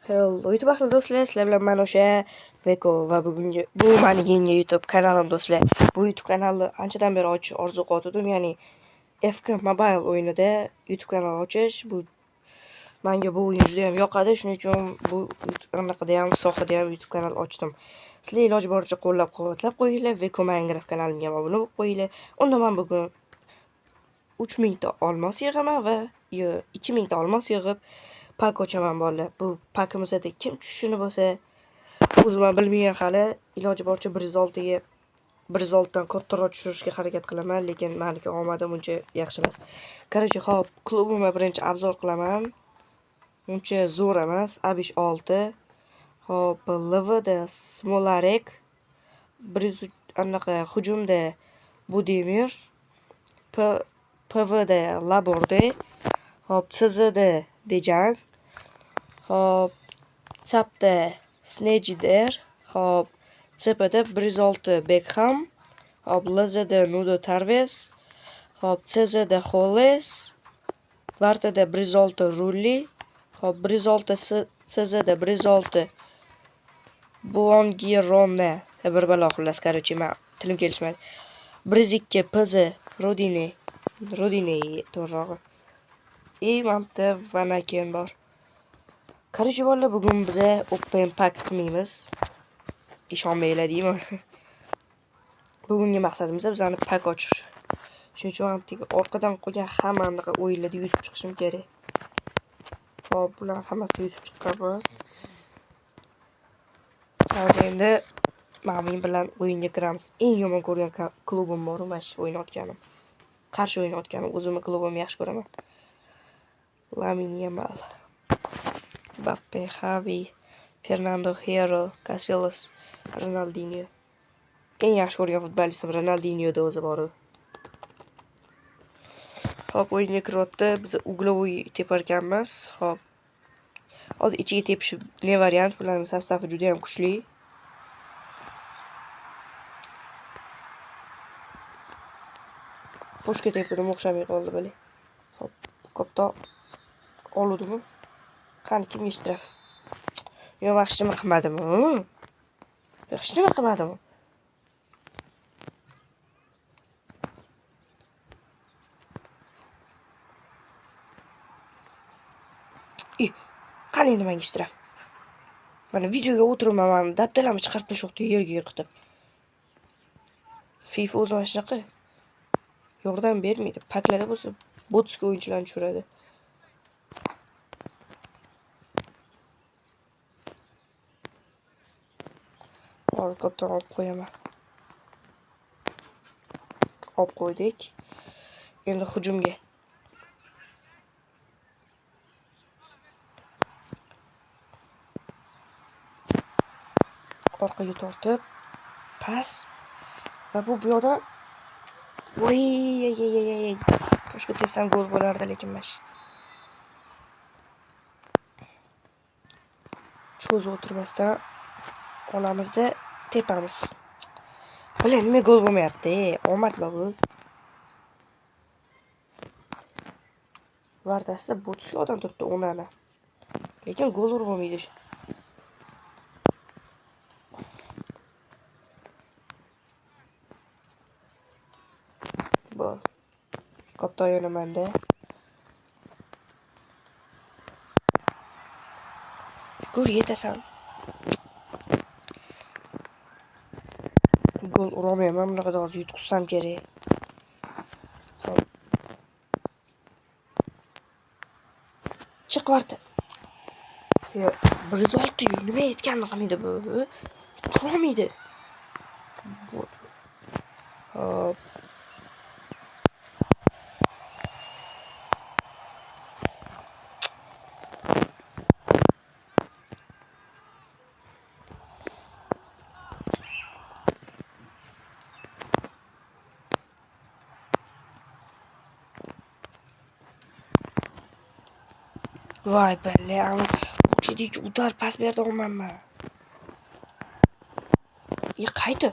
Hello YouTube ahli do'stlar, sizlar bilan men o'sha Veko va bugungi bu meni yangi YouTube kanalim do'stlar. Bu YouTube kanalni anchadan beri ochish orzu qilayotgandim, ya'ni FK Mobile o'yinida YouTube kanal ochish. Bu menga bu o'yin juda ham yoqadi, shuning uchun bu anaqada ham sohada ham YouTube kanal ochdim. Sizlar iloji boricha qo'llab-quvvatlab qo'yinglar, Veko Minecraft kanalimga ham obuna bo'lib qo'yinglar. Unda men bugun 3000 ta olmos yig'aman va 2000 ta olmos yig'ib pak ochaman bolalar. Bu pakimizda kim tushishini bo'lsa o'zim ham bilmayman hali. Iloji boricha 106 ga 106 dan kattaroq tushirishga harakat qilaman, lekin meniki omadim uncha yaxshi emas. Короче, hop, klubimni birinchi obzor qilaman. Uncha zo'r emas, A5-6. Hop, LVda Smolarek, 103 anaqa hujumda Budimir, PVda Laborde, hop, CZda Dejan, hop, Sapda Snejider, hop, CPda 106 Beckham, hop, LZda Nudo Tarves, hop, CZda Holles, Vartada 106 Rulli, hop, 106 CZda 106 Buongirone, bir balo xullas, короче, men tilim kelishmadi. 102 PZ Rodine, Rodine to'g'rirog'i. И mana bitta Vanaken bor. Короче, bolalar, bugun biza open pack qilmaymiz. Ishonmanglar deyman. Bugungi maqsadimiz bizani pack ochish. Shuning uchun ham orqadan qolgan hamma anaqa o'yinlarda yutib chiqishim kerak. Hop, bular hammasi yutib chiqqanmiz. Hozir endi men bilan o'yinga kiramiz. Eng yomon ko'rgan klubim bor, mana shu o'ynayotganim. Qarshi o'ynayotganim, o'zimni klubimni yaxshi ko'raman. Lamine Yamal, Mbappe, Xavi, Fernando Hierro, Casillas, Ronaldinho. Eng yaxshi ko'rgan futbolistim Ronaldinhoda o'zi bor. Hop, o'yinga kiryapti. Biz угловой tepar ekanmiz. Hop. Hozir ichiga tepish ne variant, bularning sostafi juda ham kuchli. Pushka tepdim, o'xshamay qoldi bale. Hop, kopto oludimi? Qani kimga shtraf? Yo'q, hech nima qilmadim. Hech nima qilmadim. Qani endi menga shtraf? Mana videoga o'tiribman, mana dabdalamni chiqarib tashlabdi yerga yiqitib. FIFA o'zi mana shunaqa. Yordam bermaydi. Paklarda bo'lsa botski o'yinchilarni tushiradi. Hozir kopdan olib qo'yaman. Olib qo'ydik. Endi hujumga. Orqaga tortib, pas va bu yoqdan voy ey ey ey ey. Toshga tepsam gol bo'lardi, lekin mash. Cho'zib o'tirmasdan olamizda tepamiz. Bilan nima gol bo'lmayapti? Omadmi bu? Vardasida botski odam turibdi o'nani. Lekin gol urib bo'lmaydi. Bor. Kopto yana menda. Yugur yetasan. Gol urolmayman, bunaqada hozir yutqizsam kerak. Hop. Chiq varta. Yo, 106 nima aytganini qilmaydi bu. Turolmaydi. Hop. Voy bale, uchidagi udar pas berdi olmanman. Qayta.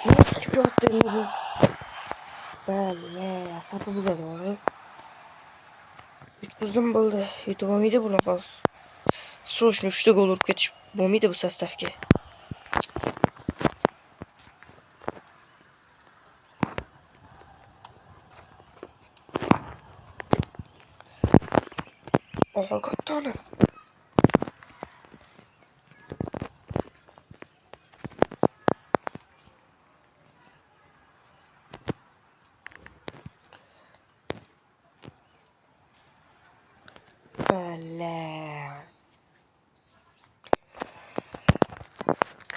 Nima chiqib yotdi endi bu? Bale, asabim buzadi. Yutqizdim bo'ldi. Yutib olmaydi bunaqa. Срочно 3 ta gol urib ketish bo'lmaydi bu sostavga. Oxir kattani. Bala.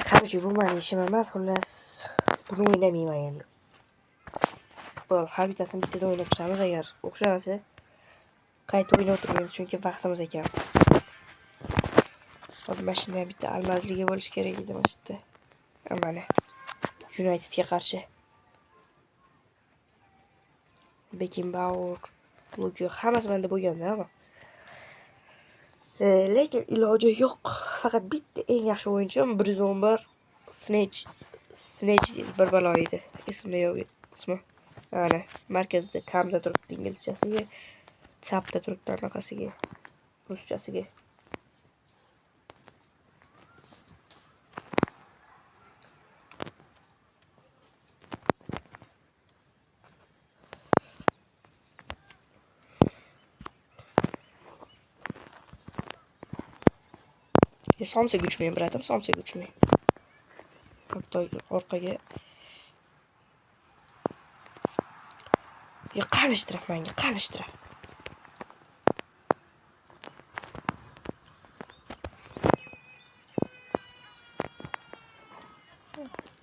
Короче, bu mani ishim emas, xullas buni o'ynamayman endi. Bo'ldi, har bittasini bittada o'ynab chiqamiz, agar o'xshamasa qayta o'ynab o'tirmaymiz, chunki vaqtimiz ekan. Hozir mana shunday bitta almazligi bo'lishi kerak edi mana shu yerda. Mana Unitedga qarshi. Beckenbauer, Luka hammasi menda bo'lganda ammo. Lekin iloji yo'q. Faqat bitta eng yaxshi o'yinchim 111 Snitch bir balo edi. Esimda yo'q ismi. Ana markazda kamda turibdi inglizchasiga, chapda turibdi anaqasiga, ruschasiga. Somsaga uchmang, bratim, somsaga uchmang. Katta orqaga. Ya qani shtraf menga, qani shtraf.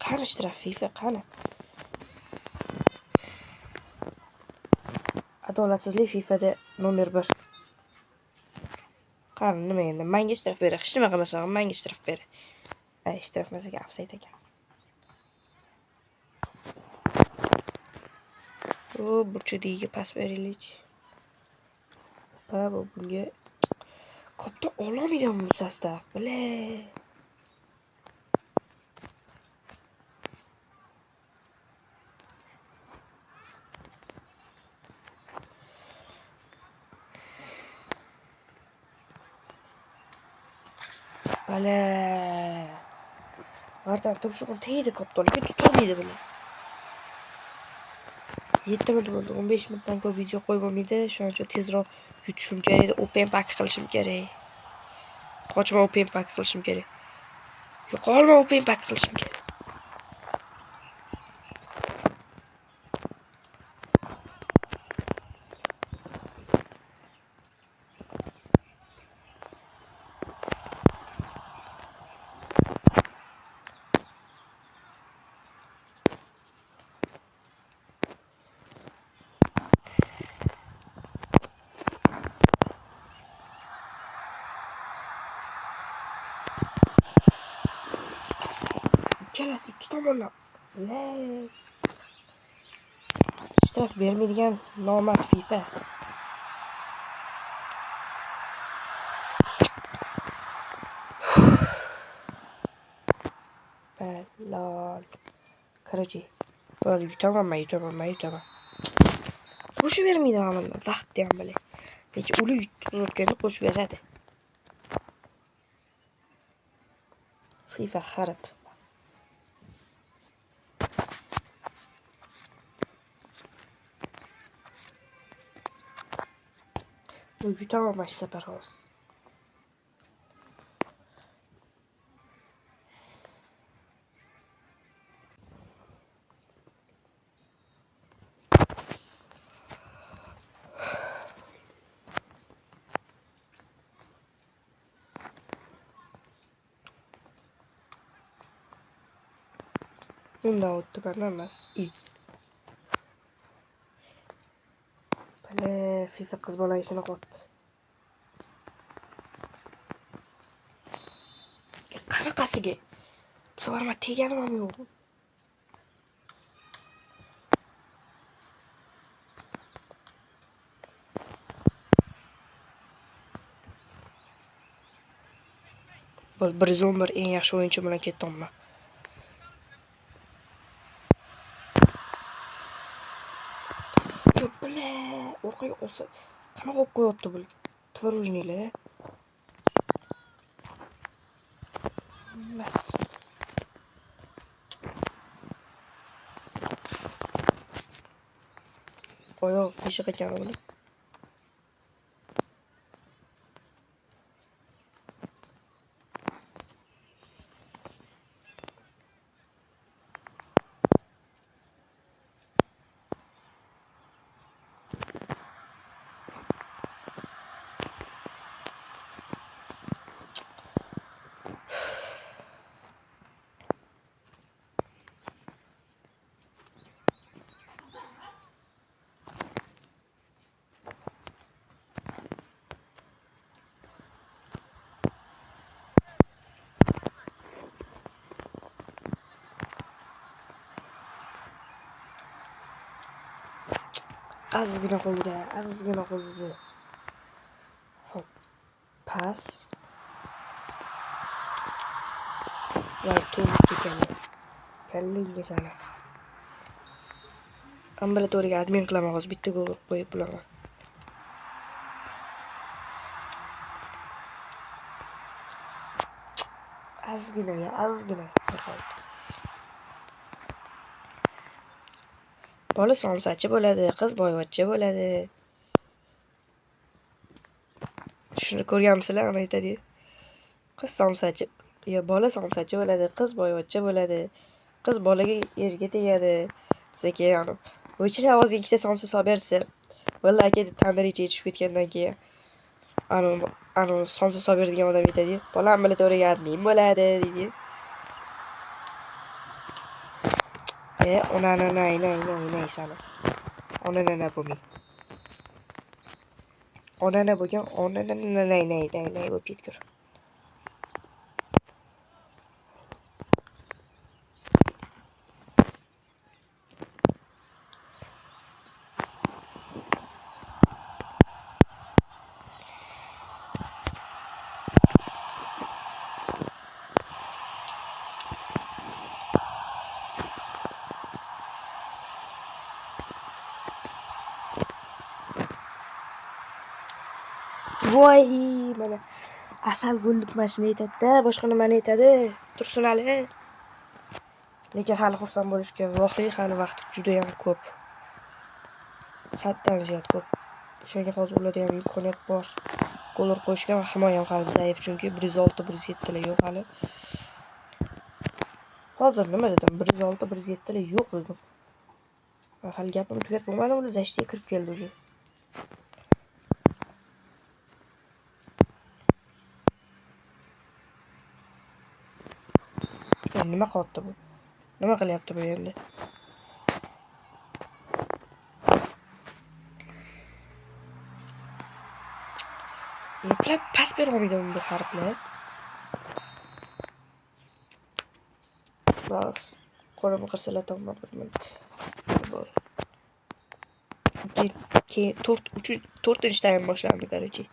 Qani shtraf FIFA, qani. Adolatsizlik FIFAda nomer 1. Qani nima endi? Menga shtraf ber. Hech nima qilmasam, menga shtraf ber. Ay, shtraf emas ekan, ofsayd ekan. O, burchadiga pas beraylik. Ha, bu bunga kopta ololmaydi bu sostav. Bile. Bale. Vardan tumshug'im tegdi koptoliga, tutolmaydi buni. 7 minut bo'ldi, 15 minutdan ko'p video qo'yib bo'lmaydi. Shuning uchun tezroq yutishim kerak edi. Open pack qilishim kerak. Qochma, open pack qilishim kerak. Yo'qolma, open pack qilishim kerak. Ikkalasi ikki tomondan. Shtraf bermaydigan nomard FIFA. Balol. Короче, bo'ldi, yutaman, men yutaman, Qo'shib bermaydi mana buni, vaqtni ham bile. Lekin uli yutqizayotganda qo'shib beradi. FIFA xarib. Yutaman mana shu safar hozir. Undan o'tdi, mendan emas. Bale, FIFA qiz bola ishini qotdi. Qanaqasiga? Bu safar men teganim ham yo'q. Bo'ldi, 111 eng yaxshi o'yinchi bilan ketdimman. Orqaga olsa Qanaqa olib qo'yapti bu tvorojnilar? Mas. Oyoq qiyshiq ekan buni. Ozgina qoldi, ozgina qoldi. Xo'p, pas. Voy, to'g'ri ekan. Kallangga sani. Ambulatoriyaga admin qilaman hozir, bitta gol qo'yib bo'laman. Ozgina, ya, ozgina qoldi. Bola somsachi bo'ladi, qiz boyvachcha bo'ladi. Shuni ko'rganmisizlar, ana aytadi. Qiz somsachi, yo bola somsachi bo'ladi, qiz boyvachcha bo'ladi. Qiz bolaga erga tegadi. Sekin o'chir ovozga ikkita somsa solib bersa, vallahi aka tandir ichiga tushib ketgandan keyin anu somsa solib beradigan odam aytadi, bola ambulatoriyaga admin bo'ladi deydi. Ona na na na na na sani. Ona na na bo'lmay. Ona na bo'lgan, ona na na na na na na bo'lib ketgur. Voy, mana asal gul deb mashina aytadi-da, boshqa nimani aytadi? Tursun hali. Lekin hali xursand bo'lishga vaqtli, hali vaqt juda ham ko'p. Haddan ziyod ko'p. O'shanga hozir ularda ham imkoniyat bor. Gol urib qo'yishga va himoya ham hali zaif, chunki 106, 107 lar yo'q hali. Hozir nima dedim? 106, 107 lar yo'q dedim. Hali gapim tugatib bo'lmadi, ular zashtiga kirib keldi уже. Nima qilyapti bu? Nima qilyapti bu endi? Eplab pas bera olmaydi bu harflar. Bas. Qo'limni qirsilataman bir minut. Bo'ldi. Keyin 4-3 taym boshlandi, короче.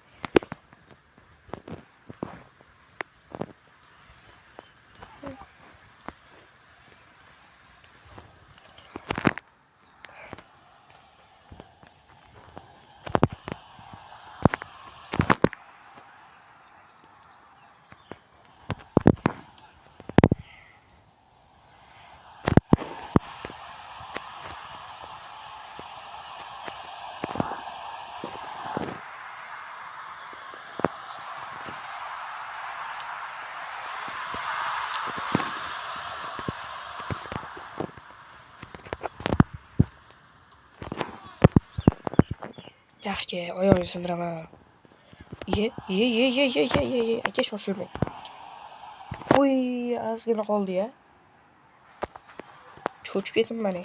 Yaxshi, oyog'ini sindiraman. Ye, ye, ye, ye, ye, ye, ye, ye. Aka shoshilmang. Qo'y, ozgina qoldi-ya. Cho'chib ketdim mana.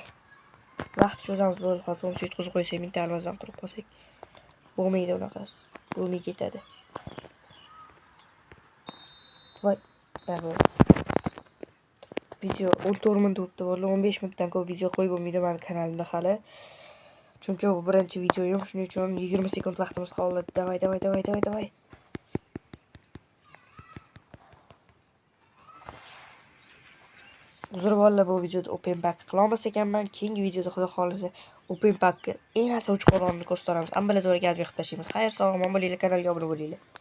Vaqt cho'zamiz bo'ldi, hozir 10 yutqizib qo'ysak, mingta almazdan quruq qolsak. Bo'lmaydi unaqasi. Bo'lmay ketadi. Voy, bu video 14 minut bo'libdi, bo'ldi. 15 minutdan ko'p video qo'yib bo'lmaydi meni kanalimda hali. Chunki bu birinchi videoyim, shuning uchun 20 sekund vaqtimiz qoldi. Davay, davay, davay, davay, davay. Uzr bolalar, bu videoda open back qila olmas ekanman. Keyingi videoda xudo xolisa Open Pack'ni eng asovchi qurolini ko'rsatamiz. Ambulatoriyaga qilib tashlaymiz. Xayr, sog' omon bo'linglar, kanalga obuna bo'linglar.